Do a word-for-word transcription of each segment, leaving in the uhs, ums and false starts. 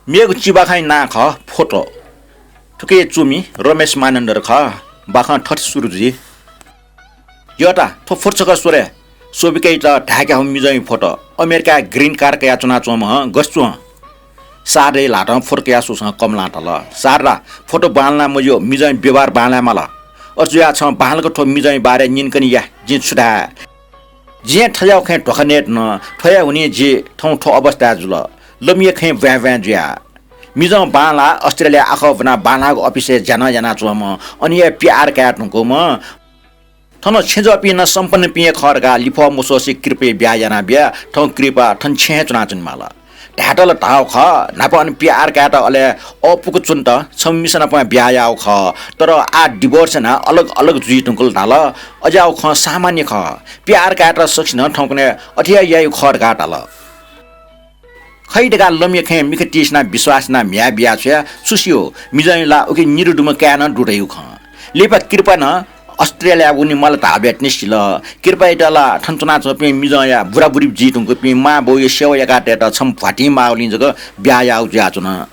मेगु चिबाखंया नां खः फोटो। थुकिया च्वमि रमेश मानन्धर खः। बाखं थथे सुरु जुइ। यःता, थ्व फोटो छकः स्व रे। स्वबिकाइत धाय्‌काः हु मिजंया फोटो। अमेरिकाय् green card कयाच्वनाच्वंम्ह गथे च्वं? शारदाया ल्हातं फोटो कयाः स्वःसां कमलां धाल, शारदा, फोटो बांलाना मज्यू, मिजंया व्यवहार बांलाये माल। अथे जुयाः छं बांलाक थ्व मिजंया बारे न्यनेकने या, जिं छु धाये। जिं थज्याःगु खँय् धोखा नये धुन, थ्व हे हुनिं जि थौं थ्व अवस्थाय् जुल। लमिया खँय् ब्वाँय् ब्वाँय् जुया। मिजं बांलाः अस्ट्रेलियाय् आखः ब्वनाः बांलाःगु अफिसय् ज्या नं यानाच्वंम्ह, अन हे पीआर काये धुंकूम्ह। थन छेँजःपिं नं सम्पन्नपिं हे खः धकाः लिफः मस्वसे कृपाया ब्याहा यानाबिया। थौं कृपा थन छेँय् हे च्वनाच्वनेमाल। धायेत ला धाःगु खः, न्हापा अन पीआर कायेत अले अःपुक च्वनेत छम्ह मिसा नाप ब्याहा याःगु खः। तर आः divorce यानाः अलग अलग जुइ धुंकल धाल। अज्याःगु खँ सामान्य खः। पीआर कायेत सकसिनं थौंकन्हय् अथे हे याइगु खः धकाः धाल। खइ धकाः लमिया खँय् मिखा तिसिनाः विश्वास यानाः म्ह्याय् बियाछ्वया। छु स्यू, मिजंया ला उकी निदँ दुम्ह काय् नं दु धइगु खँ। लिपा कृपा नं अस्ट्रेलियाय् वने माल धाःबलय् तिनि सिल। कृपायात ला थन च्वनाच्वंपिं मिजंया बुराबुरी जुइ धुंकूपिं मां बौया सेवा याकातयेत छम्ह भ्वातिं माःगुलिं जक ब्याहा याःगु जुयाच्वन।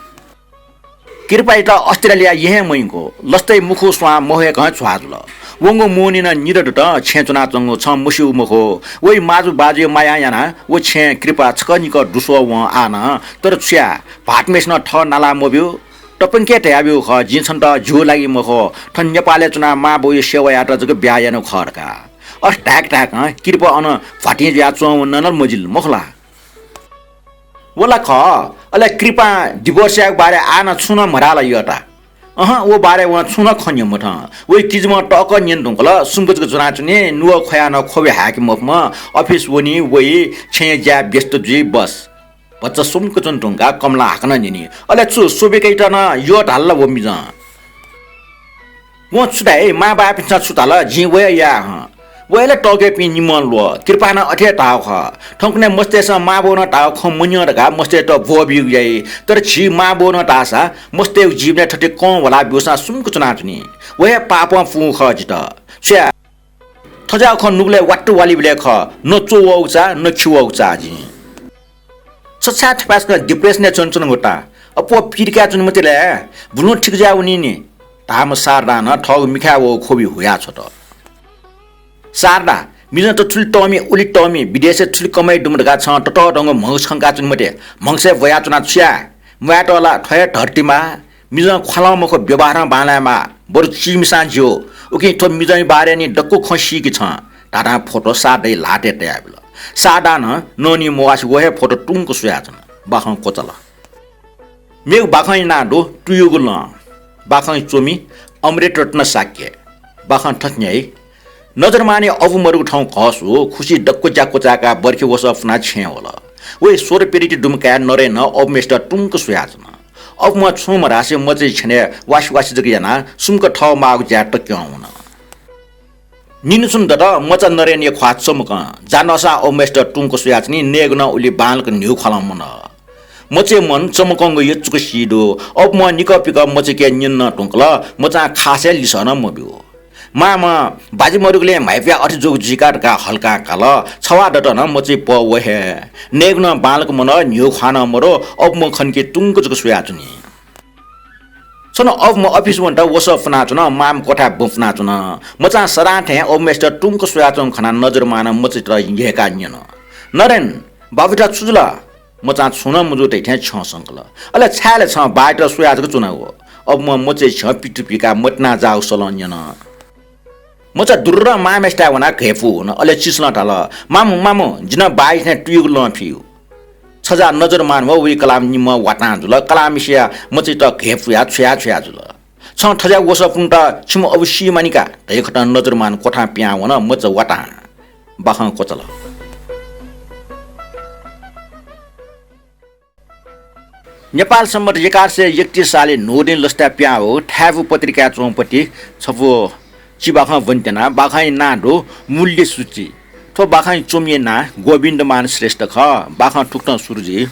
कृपायात अस्ट्रेलियाय् येँ हे मयंकू, लसताय् मुखु स्वां मह्वय्कं झ्वाः जुल। वंगु मोहनिं नं निदँ दुत। छेँय् च्वनाच्वंगु छं मस्यू मखु। वइ माजु बाजुया मायां यानाः व छेँय् कृपा छकः निकः दुस्वः वं आः नं। तर छु याये, भाःतम्हेसिनं थः नाला मब्यू। तःपंके धयाब्यूगु खः, जिं छन्त झिगू लागि मखु, थन नेपालय् च्वनाः मां बौया सेवा यायेत जक ब्याहा यानागु खः धकाः। अथे धाय्क धाय्कं कृपा अन भ्वातिं जुयाः च्वंवनाः नं मजिल मखु ला? व ला खः। अले कृपां divorce यायेगु बारे आः नं छुं नं मधाल यःता। अहँ, व बारे वं छुं नं खँ न्ह्यः मथं। वइ किजाम्हं तःकः न्यने धुंकल, सुम्क जक ज्वनाच्वनी, नुगः ख्वयाः नं ख्वबि हाय्के मफुम्ह, अफिस वनी, वइ, छेँया ज्याय् व्यस्त जुइ, बस। भचा सुम्क च्वने धुंकाः कमलां हाकनं न्यनी, अले छु स्वबिकाइत नं यः धाल ला व मिजं? वं छु धाइ, मांबौपिन्सं छु धाल, जिं व हे याये हं। व हे ला तःकेपिं निम्हं ल्वः। कृपां नं अथे हे धाःगु खः। थौंकन्हय् मस्तय्सं मां बौनं धाःगु खँ मन्यं धकाः मस्तय्त ब्वःबीगु याइ। तर झी मां बौनं धाःसा मस्तय्गु जीवनय् थथे कं ह्वला ब्यूसां सुम्क च्वनाच्वनी। व हे पापं पूगु खः जितः। छु याये? थज्याःगु खँ नुगलय् वात्तु वालीबलय् खः। न च्ववःगु चाः, न खिवःगु चाः जिं। छ छाय् थपाय्सकं depression-य् च्वनाच्वनागु ता? अप्वः पीर काय् च्वने मते लय्, बुलुं ठीक जुयावनी नि। धाःम्ह शारदां नं थःगु मिखाय् वःगु ख्वबि हुयाछ्वत। शारदा, मिजंत थुलि तःमि, उलि तःमि, विदेशय् थुलि कमाइ दुम्ह धकाः छं ततःधंगु म्हगस खंकाच्वने मते। म्हगसय् ब्वयाच्वनाः छु याये? म्वायेत ला थ्व हे धरतीमाः। मिजं ख्वालं मखु, व्यवहारं बांलायेमाः। बरु चीमिसां ज्यू। उकिं थ्व मिजंया बारे निं दक्व खँ सीकि छं। धाधां फोटो शारदाया ल्हातय् तयाबिल। शारदां नं ननी मवासे व हे फोटो तुंक स्वयाच्वन। बाखं क्वचाल। मेगु बाखंया नां दु तुयुगु लं। बाखंया च्वमि अमृत रत्न शाक्य। बाखं थथे न्ह्याइ। नजरमानया अबु मदुगु थौं घःसु, खुसिइ दक्व ज्या क्वचाय्काः बर्खे वसः पुनाः छेँय् वल। वइ सोह्र प्यदँति दुम्ह काय् नरेनं अबुम्हेसित तुंक स्वयाच्वन। अबुम्हं छुं मधासे मचाया छ्यनय् वासि वासि जक यानाः सुम्क थः माःगु ज्याय् तक्यं वन। निन्हु छुन्हु दत, मचा नरेनया ख्वाः चमकं। जा नःसां अबुम्हेसित तुंक स्वयाच्वनी, नयेगु नं उलि बांलाक न्ह्यू ख्वालं मन्ह। मचाया मन चमकंगु यचुक सी दु। अबुम्हं निकः पिकः मचाके न्यने नं धुंकल, मचां खासय् लिसः नं मब्यू। मांम्हं बाजि मदुगुलिं म्हाइपुया अथे जूगु जुइका धकाः हल्कां काल। छवाः दत नं मचाया पह व हे। नयेगु नं बांलाक मन्ह, न्ह्यू ख्वाः नं मदु, अबुम्ह खनकि तुंक जक स्वयाच्वनी। छन्हु अबुम्ह अफिस वनेत वसः पुनाच्वन, मांम्ह क्वथाय् ब्वँ पुनाच्वन। मचां सदां थें अबुम्हेसित तुंक स्वयाच्वंगु खनाः नजरमानं मचायात यय्काः न्यन, नरेन, बाबुयात छु जुल? मचां छुं नं मजू धइथें छ्यं संकल। अले छाय् ले छं बाःयात स्वयाः जक च्वनागु? अबुम्हं मचाया छ्यं पितुपिकाः मतिना जाःगु सलं न्यन। मचा दुर्रं मांम्हेसिथाय् वनाः घय्पुः वन। अले चिसलं धाल, मामु, मामु, जि नं बाःयाथें तुयुगु लं फियु। छजा नजरमान व वइ कलाम निम्हं वातां जुल। कलामसिया मचायात घय्पुयाः छ्वया छ्वया जुल। छं थज्याःगु वसः पुनेत छिम्ह अबु सी मानि का धयाकथं नजरमान क्वथां पिहां वन, मचा वातां। बाखं क्वचाल। नेपाल सम्बत एघार सय एकतीस सालय् न्हूदिं लसताय् पिहां वःगु थाय्‌पु पत्रिकाय् च्वंपति छपु चिबाखं ब्वनेत्यना। बाखंया नां दु मूल्य सूची। थ्व बाखंया च्वमिया नां गोविन्दमान श्रेष्ठ खः। बाखं थुकथं सुरु जुइ।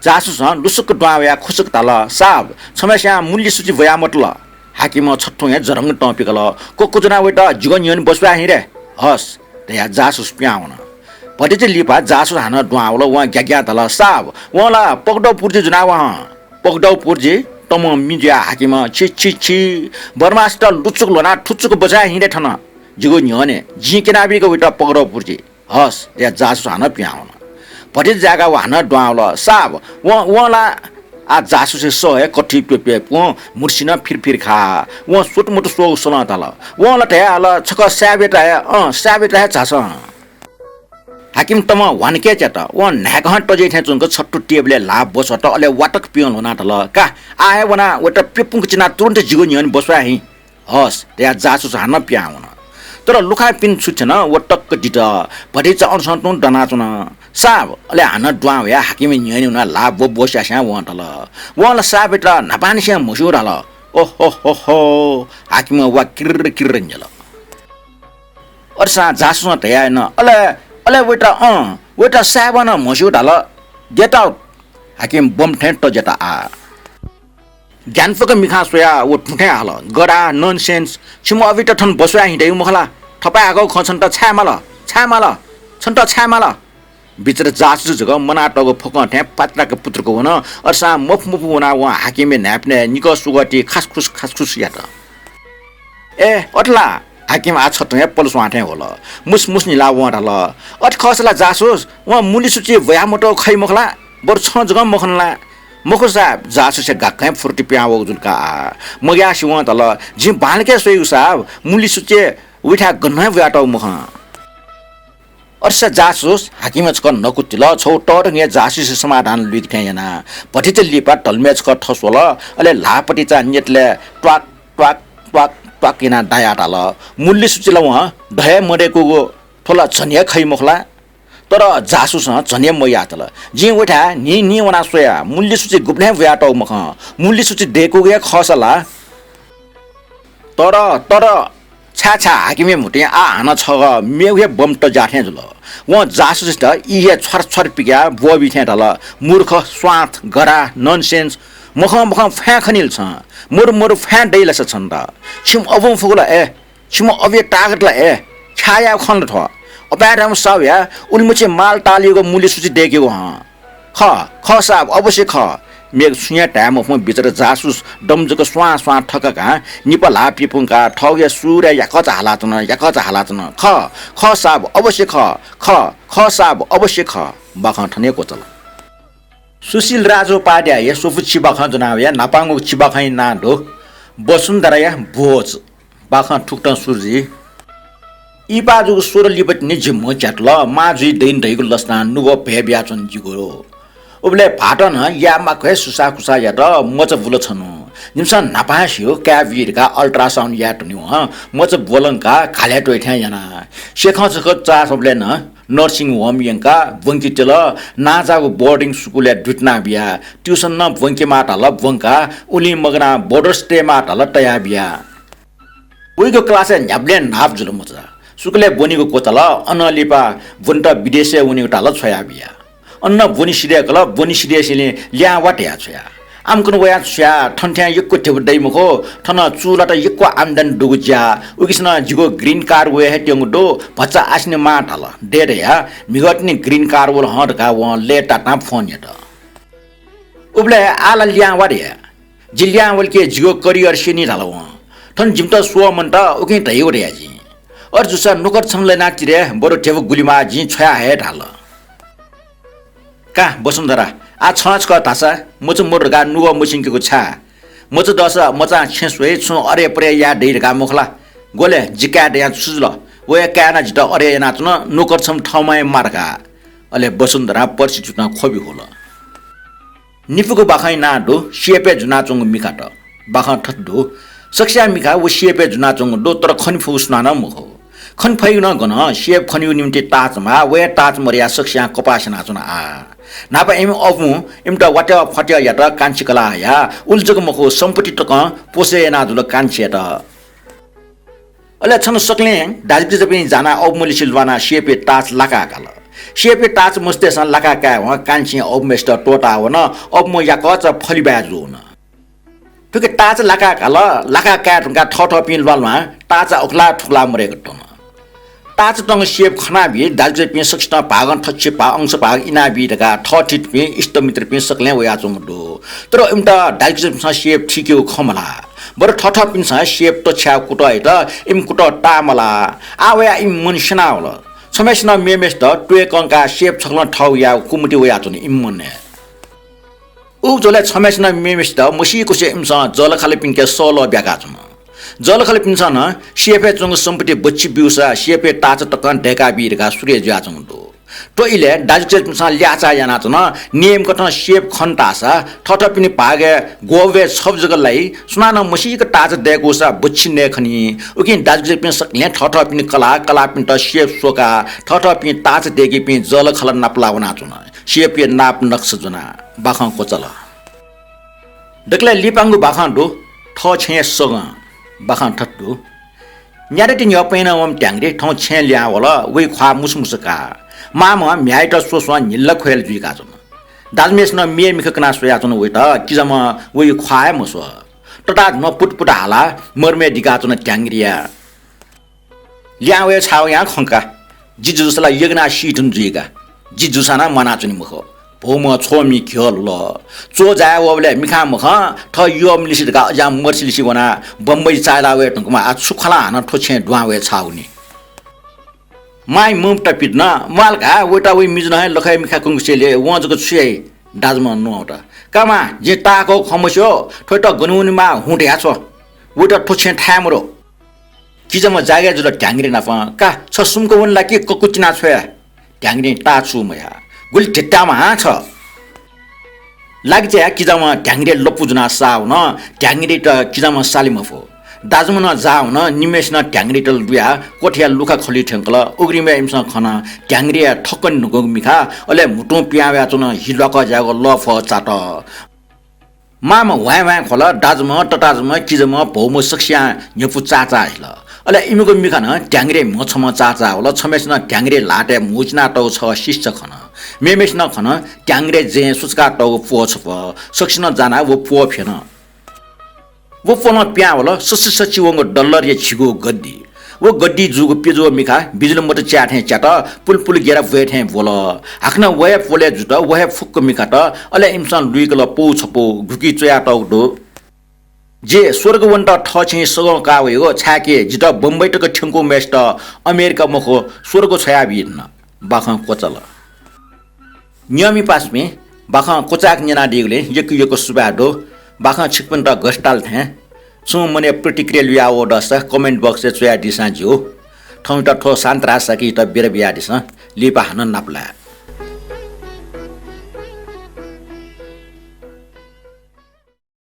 जासुसं लुसुक्क दुहां वयाः खुसुक धाल, साब, छम्हस्यां मूल्य सूची ब्वया मतल। हाकिमं छथुं हे झरंग तं पिकल। ककु ज्वनाः वइत, जिगः न्ह्यःने ब्वछ्वया हिँ रे। हस्, धयाः जासुस पिहां वन। भतिचा लिपा जासुस हानं दुहां वल। वं ग्याग्यां धाल, "साब, वं ला पकदौ पुर्जी जुना वं।" पकदौ पुर्जी तमं मि जुयाः हाकिमं, "छि, छि, छि, बदमासत लुचुक ल्ह्वनाः थुचुक बचाय् हिँ दे थन। जिगु न्ह्यःने जिं क्यनाबीगु वइत पकदौ पुर्जी।" "हस्," धयाः जासुस हानं पिहां वन। भतिचा जाय्‌काः व हानं दुहां वल। "साब, वं, वं ला।" आः जासुसया सः हे कथि प्यप्यपुं मुर्सिनं फिरफिर खा। वं स्वतुमतु स्वःगु स्वलं धाल, "वं ला धयाहल, छकः साबयात हे, अँ, साबयात हे झासँ।" हाकिम तमं ह्वानके च्यात। वं न्हाय्‌कं तज्याइ थें च्वंक छत्तु टेबलय् ल्हाः ब्वसत, अले वातक पिहां ल्ह्वनाः धाल, "का, आः हे वनाः वइत प्यपुंक चिनाः तुरुन्त जिगु न्ह्यःने ब्वस्वाये हिँ।" "हस्," धयाः जासुस हानं पिहां वन। तर लुखां पिने छु थ्यन, व तक्क दित। भतिचा अनसं तुं दनाच्वन। "साब," अले हानं दुहां वयाः हाकिमया न्ह्यःने वनाः ल्हाः ब्वब्वस्यास्यां वं धाल, "वं ला साबयात न्हापांनिसें म्हस्यू धाल।" ओहोहोहो, हाकिमं वा किर्र किर्र न्यल। अथेसां जासुसं धयाः याना, "अले, अले वइत, अँ, वइत साबं नं म्हस्यू धाल। Get out!" हाकिम बम थें तज्यात आः। ग्यानापुक मिखां स्वयाः व थुथें हाल, "गधा, nonsense, छिम्ह अबुइत थन ब्वस्वाये हिँ दइगु मखु ला? थपाय् हाकःगु खँ छन्त छाय् माल? छाय् माल? छन्त छाय् माल?" बिचरा जासुस जक मनातःगु फकं थें पात्राक पुत्रुक वन। अथेसां मफु मफु वनाः वं हाकिमया न्हाय्‌पनय् निकः सुगति खासखुस खासखुस यात। "ए, अथे ला?" हाकिम आः छथुं हे पलस्वां थें ह्वल। मुसमुस निलाः वं धाल, "अथे खःसा ला जासुस, वं मुलि सुचि ब्वयामतःगु खइ मखु ला? बरु छं जकं मखन ला?" "मखु साब," जासुसया घाक्कं हे फुर्ति पिहां वःगु जुल का आः। मग्यासे वं धाल, "जिं बांलाक हे स्वयागु साब, मुलि सुचि उइथाय् गनं हे ब्वयातःगु मखं।" अथेसां जासुस हाकिमया छकः न्हकू तिल। छगू तःधंगु हे जासुसया समाधान लुइके थें यानाः भतिचा लिपा धल्मय् छकः थस्वल। अले ल्हाः पतिचा न्यतलय् त्वाक त्वाक त्वाक त्वाक यानाः दायाः धाल, "मुलि सुचि ला वं द हे मदय्‌कूगु, थ्व ला झन हे खइ मखु ला?" तर जासुसं झन हे मयाः धाल, "जिं उइथाय् न्हिं न्हिं वनाः स्वया, मुलि सुचि गुबलें ब्वयातःगु मखं। मुलि सुचि दय्‌कूगु हे खःसा ला।" तर, तर, छाय् छाय् हाकिमया म्हुतुं आः हानं छगः मेगु हे बम तज्याः थें जुल। वं जासुसयात ई हे छ्वार छ्वार पिकाः ब्वःबी थें धाल, "मूर्ख, स्वाथ, गधा, nonsense, मखं मखं फ्वाँय् खनी ला छं? मरु मरु फ्वाँय् दइ ला सा छन्त? छिम्ह अबुं फुगु ला ए? छिम्ह अबुया ताकत ला ए? ख्याः यायेगु खँ ला थ्व? अपाय् धाःम्ह साहुया उलिमछि माल तालयागु मुलि सुचि दय्‌केगु हं?" "खः, खः साब, अवश्य खः।" मेगु छुं हे धाये मफुम्ह बिचरा जासुस दम जक स्वां स्वां थकाकां निपा ल्हाः पिपुंकाः थःगु हे सुरय् याकःचा हालाच्वन, याकःचा हालाच्वन। "खः, खः साब, अवश्य खः। खः, खः साब, अवश्य खः।" बाखं थन हे क्वचाल। सुशील राजोपाध्यायया स्वपु चिबाखं ज्वना वया। न्हापांगु चिबाखंया नां दु वसुन्धराया भ्वज। बाखं थुकथं सुरु जुइ। इहिपाः जूगु सोह्र लिपा तिनि जिम्ह ज्यातुल मां जुइ दनि धइगु लसतां नुगः भ्वय् बियाच्वन जिगु। उबलय् भाःतं नं याये माक्व हे सुसाःकुसाः यात। मचा बुल छन्हु। जिमिसं न्हापां हे स्यू, काय् बुइ धकाः ultrasound याये धुनेवं मचा ब्वलंकाः घालय् त्वइ थें याना। सेखं छकः चाःसाबलय् नं nursing home यंकाः ब्वंके तिल। नांजाःगु boarding school-य् दुतिना बिया। Tuition नं ब्वंकेमाः धाल ब्वंकाः, उलिं मगानाः बोर्डर्स तयेमाः धाल तया बिया। वइगु class-य् न्ह्याबलें न्हापा जुल मचा। सुकुलय् ब्वनीगु क्वचाल, अनं लिपा ब्वनेत विदेशय् वनीगु धाल छ्वया बिया। अन ब्वने सिधय्‌कल, ब्वने सिधय्‌सेंलि ल्याहां वा धया छ्वया। आमकन वया छ्वया, थन थें यक्व धिबा दइ मखु, थन चूलात यक्व आम्दानी दुगु ज्या। उकिसनं जिगु green card वये हे त्यंगु दु, भचा आसेने माः धाल। दये धया, म्हिगः तिनि green card वल हं धकाः वं लय्तातां फोन यात। उबलय् आः ला ल्याहां वा धया। जि ल्याहां वल कि जिगु career स्यनी धाल वं। थन जिमित स्वः मन्त, उकिं धयागु धया जिं। अथे जूसा नोकर छम्ह लय्नाति रे, बरु धिबा गुलि माः जिं छ्वया हये धाल। का वसुन्धरा, आः छं छकः धाःसा मचा मरु धकाः नुगः मछिंकेगु छाय्? मचा दःसा मचां छेँ स्वइ, छुं अरय्‌परय् याये दइ धकाः मखु ला? ग्वले, जि काय् दयां छु जुल? व हे काय्‌नं जितः अरय् यानाच्वन, नोकर छम्ह थःम्हं हे मा धकाः। अले वसुन्धरां परिस्थिति थुकथं ख्वबि हुल। निपुगु बाखंया नां दु सियेपय् जुनाच्वंगु मिखात। बाखं थथे दु, सकसियां मिखा व सियेपय् जुनाच्वंगु दु, तर खने फुगु सुनानं मखु। खने फइगु नं गन, सियेप खनेगु निंतिं ताःचा माः, व हे ताःचा मदयाः सकसियां कपाः स्यनाच्वन आः। न्हापा इमि अबुं इमित वात्याः फ्वात्याः यात, कान्छी कलाः हयाः, उलि जक मखु, सम्पत्ति तकं पोसय् याना जुल कान्छीयात। अले छन्हु सकलें दाजुकिजापिं जानाः अबुम्ह लिसे ल्वानाः सियेपय् ताःचा लाकाः काल। सियेपय् ताःचा मस्तय्‌सं लाकाः कायेवं कान्छीं अबुम्हय्‌सित त्वःताः वन। अबुम्ह याकःचा फलिबाय् जूवन। थुकी ताःचा लाकाः काल, लाकाः काये धुंकाः थःथःपिं ल्वाल्वां ताःचा उखुला थुखुला मदय्‌क त्वन। ताःचा तंगु सेफ खनाबी, दाजुकिजापिं सकसितं भागं थच्छि भाग, अंश भाग इनाबी धकाः थःथितिपिं इष्टमित्रपिं सकलें वयाच्वंगु दु। तर इमित दाजुकिजापिन्सं सेफ थीकेगु खँ मल्हाः। बरु थःथःपिन्सं सेफ तछ्याः कुतः यात, इमि कुतः ताः मल्हाः। आः वयाः इमि मन स्यनावल। छम्हय्सिनं मेम्हय्सित त्वय् कंकाः सेफ छकलं थःगु यायेगु कुमुति वयाच्वन इमि मनय्। उगु झ्वलय् छम्हय्सिनं मेम्हय्सित मसीकुसे इमिसं जःलाखःलापिन्के सःलः ब्याकाच्वन। जःलाखःलापिन्सं नं सेफय् च्वंगु सम्पत्ति बच्छि ब्यूसा सेफय् ताःचा तकं दय्काबी धकाः सुरय् जुयाच्वंगु दु। थ्व इलय् दाजुकिजापिन्सं ल्याःचाः यानाच्वन, नियमकथं सेफ खन धाःसा थःथःपिनि भागय् ग्वःभ्वय् छब् जक लाइ, सुनानं मसीक ताःचा दय्कूसा बच्छि नये खनी। उकिं दाजुकिजापिं सकलें थःथःपिनि कलाः, कलाःपिन्त सेफ स्वकाः थःथःपिं ताःचा दय्कीपिं जःलाखःला नापलाः वनाच्वन। सेफया नाप नक्सा ज्वनाः बाखं क्वचाल। दकलय् लिपांगु बाखं दु, थः छेँय् सगं। बाखं थथे दु। न्यादँति न्ह्यः पय्नं वंम्ह ध्याङ्गिरी थौं छेँय् लिहां वल, वइ ख्वाः मुसुमुसु का। मांम्हं म्ह्याय्‌यात स्वस्वं न्हिला ख्वय्‌ला जुइकाच्वन। दाजुम्हय्‌सिनं म्ये मिखा कनाः स्वयाच्वन, वइत किजाम्हं वइ ख्वाः हे मस्वः। तताःधुम्हं पुतपुत हालाः मरमय् दिकाच्वन ध्याङ्गिरीया। लिहां वये छाःगु यां खंका। जि जूसा ला यगनाः सी धुन जुइका। जि जूसां नं म्वानाच्वने मखु। भौम्ह छ्वमि घ्यः लः। च्वः जाय् वःबलय् मिखां मखं थः यःम्हलिसे धकाः अज्याःम्ह मर्सिलिसे वनाः बम्बई चाःहिला वये धुंकूम्ह आः छु खलां हानं थ्व छेँय् दुहां वये छाःगु नि। मांइ ममता पित नं, म्वाल का, वइत वइ मिजु नं हे लखय् मिखा कंकुसेलय् वं जक छु याइ? दाजुम्हं न्ववात। का मां, जिं ताःहाकःगु खँ मस्यू, थ्वइत गन वनेमाः हुँ धयाछ्व। वइत थ्व छेँय् थाये मदु। किजाम्ह जागय् जुल ध्याङ्गिरी नाप। का, छ सुम्क वने ला कि ककु चिना छ्वया? ध्याङ्गिरीं ताः चू मयाः। गुलि धित्ताम्ह हां छ। लागिचायाः किजाम्ह ध्याङ्गिरीया लँपु ज्वनाः साः वन। ध्याङ्गिरीत किजाम्ह साले मफु। दाजुम्ह नं जाः वन। निम्हय्‌सिनं ध्याङ्गिरीत लुयाः कोठाया लुखा खली थ्यंकल। उघ्रिमय् इमिसं खन ध्याङ्गिरीया थकंनि धुंकूगु मिखा, अले म्हुतुं पिहां वयाच्वन हि ल्वाकः ज्याःगु लःफः चात। मांम्ह ह्वाँय् ह्वाँय् ख्वल, दाजुम्ह, तताजुम्ह, किजाम्ह, भौम्ह सकसियां न्ह्यपु चाःचाः हिल। अले इमिगु मिखा नं ध्याङ्गिरीया म्ह छम्हं चाःचाः वल। छम्हय्‌सिनं ध्याङ्गिरीया ल्हातय् म्हुचिनातःगु छगः सिस्चा खन। मेम्हय्‌सिनं खन ध्याङ्गिरीया जँय् सुचुकातःगु प्वः छपु। सकसिनं जानाः व प्वः फ्यन। व प्वलं पिहां वल सच्छि सच्छि वंगु डलरया झिगू गद्दी। व गद्दी जूगु प्यजुया मिखा बिजुली मत च्याये थें च्यात, पुलपुल गेरा ब्वये थें ब्वल। हाकनं व हे प्वलय् जुत, व हे फुक्क मिखात। अले इमिसं लुइकल पौ छपौ, गुकी च्वयातःगु दु। जिं स्वर्ग वनेत थःछेँय् सगं का वयागु, छाय्‌कि जितः बम्बई तक थ्यंकूम्हय्‌सित अमेरिका मखु, स्वर्ग छ्वयाबी धुन। बाखं क्वचाल। नियःमिपासापिं, बाखं क्वचाय्‌क न्यनादीगुलिं यक्व यक्व सुभाय् दु। बाखं छिकपिन्त गथे ताल थें छुं मनय् प्रतिक्रिया लुया वः दःसा comment box-य् च्वयादीसां ज्यू। थौंयात थ्व शान्त राज शाक्ययात बिदा बियादिसँ। लिपा हानं नापलाये।